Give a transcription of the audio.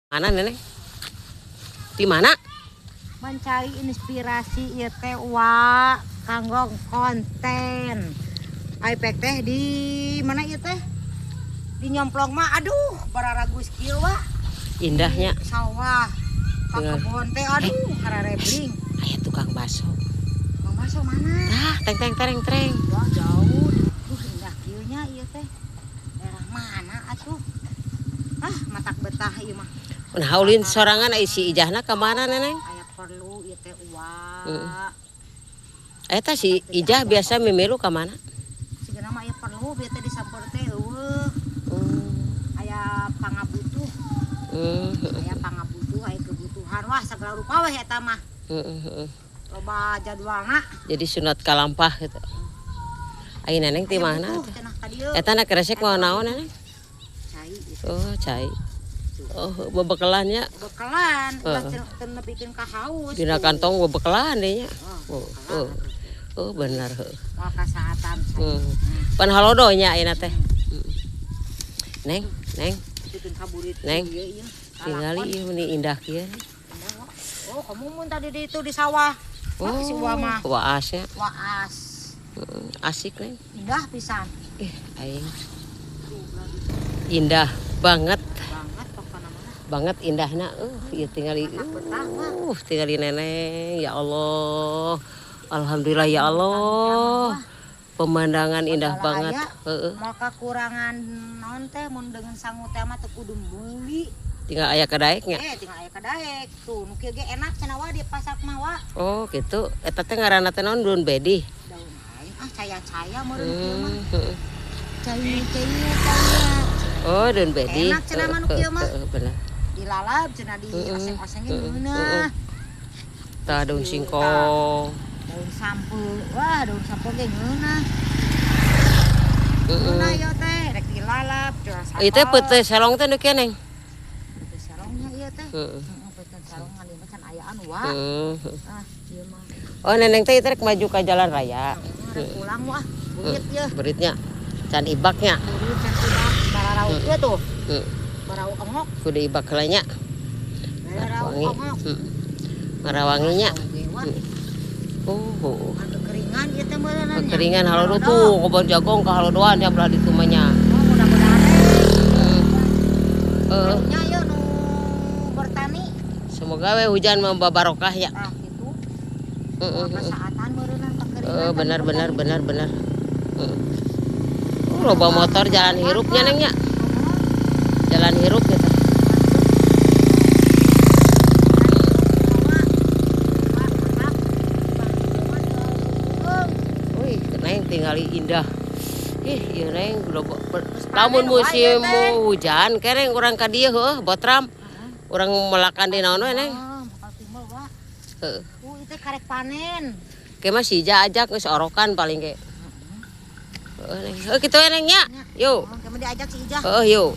Mana Neneng? Di mana? Mencari inspirasi ieu teh wa kanggo konten. Ai pek teh di mana ieu teh? Di Nyomplong mah aduh bararagus kieu wa. Indahnya sawah. Ka kebon teh aduh hararebling. Aya tukang bakso. Tukang bakso mana? Tah, teng teng tereng tereng. Wah, jauh. Duh, indah kieu nya ieu teh. Daerah mana atuh? Ah, matak betah ieu mah. Nah, ulin sorangan ai si Ijahna ka mana Neneng? Aya perlu ieu teh wa. Eta si Ijah biasa mimilu ka mana? Sigana mah aya perlu bieu teh disamper teh eueuh. Aya pangabutuh. Aya pangabutuh, aya kebutuhan wah segala rupa weh eta mah. Loba jadwalna. Jadi sunat kalampah gitu. Ai Neneng ti mana? Eta na kresek mau naon Neneng? Cai itu. Oh, cai. Oh, bebekelannya. Bebekelan, ulah teu nepikeun ka haus. Dina kantong bebekelan deui nya. Oh, oh. Oh, benar heuh. Moal kasaatan. Pan halodo nya ayeuna teh. Neng, Neng. Neng. Tingali ieu meni indah kieu. Oh, kamu mun tadi di itu di sawah. Oh, si Uwa mah. Waas nya. Waas. Asik, Neng. Indah pisan. Ih, aing. Indah banget. Banget indahna ieu tingali tingali Neneng ya Allah. Alhamdulillah ya Allah. Pemandangan indah banget. Heeh. Moal kakurangan naon teh mun dengan sangu teh mah teu kudu meuli. Tinggal aya kadaek nya. Tinggal aya kadaek. Tuh nu kieu ge enak cenah wa di pasak mah wa. Oh, gitu. Eta teh ngaranna teh naon daun bedi? Daun lain ah caya-caya meureun kieu mah. Caya-caya. Oh, daun bedi. Enak cenah mah nu kieu mah. Bener. Dilalap cenah di oseng-osengnya geunah. Tah daun singkong. Daun sampeu. Wah, daun sampeu ge ngeunah. Ngeunah ieu teh rek dilalap cenah sampeu. Ieu teh peuteuy selong teh nu kieu Neng. Peuteuy selongnya ieu teh. Heeh, peuteuy selong ngan ieu mah can ayaan wa. Ah, ieu mah. Oh, Neneng teh ieu rek maju ka jalan raya. Rek pulang wah, burit ieu. Buritnya. Can ibaknya. Burit can ibak bararauk ieu tuh. Barau ongok. Kudu ibak heula nya. Barau ongok. Ngarawanginya. Oh, kekeringan ieu teh meureunna nya. Kekeringan halodo tuh kebon jagung ka halodoan nya belah ditu mah nya. Oh, mudah-mudahan. Heeh. Nya ieu nu bertani. Semoga we hujan membawa barokah ya. Tah kitu. Heeh. Kasaatan meureunna kekeringan. Heeh, benar benar benar benar. Heeh. Oh, loba motor jalan hirupnya Neng nya. Jalan hirup gitu. Wih, Neng tingali indah. Ih, ieu Neng lamun musim hujan kereng urang ka dieu heuh botram. Urang melakan di naon we Neng. Heeh. Ieu karek panen. Ke mah si Ija ajak geus orokan paling ge. Heeh, Neng. Heuh kitu we Neng nya. Yuk. Ke mah diajak si Ijah. Heuh, yuk.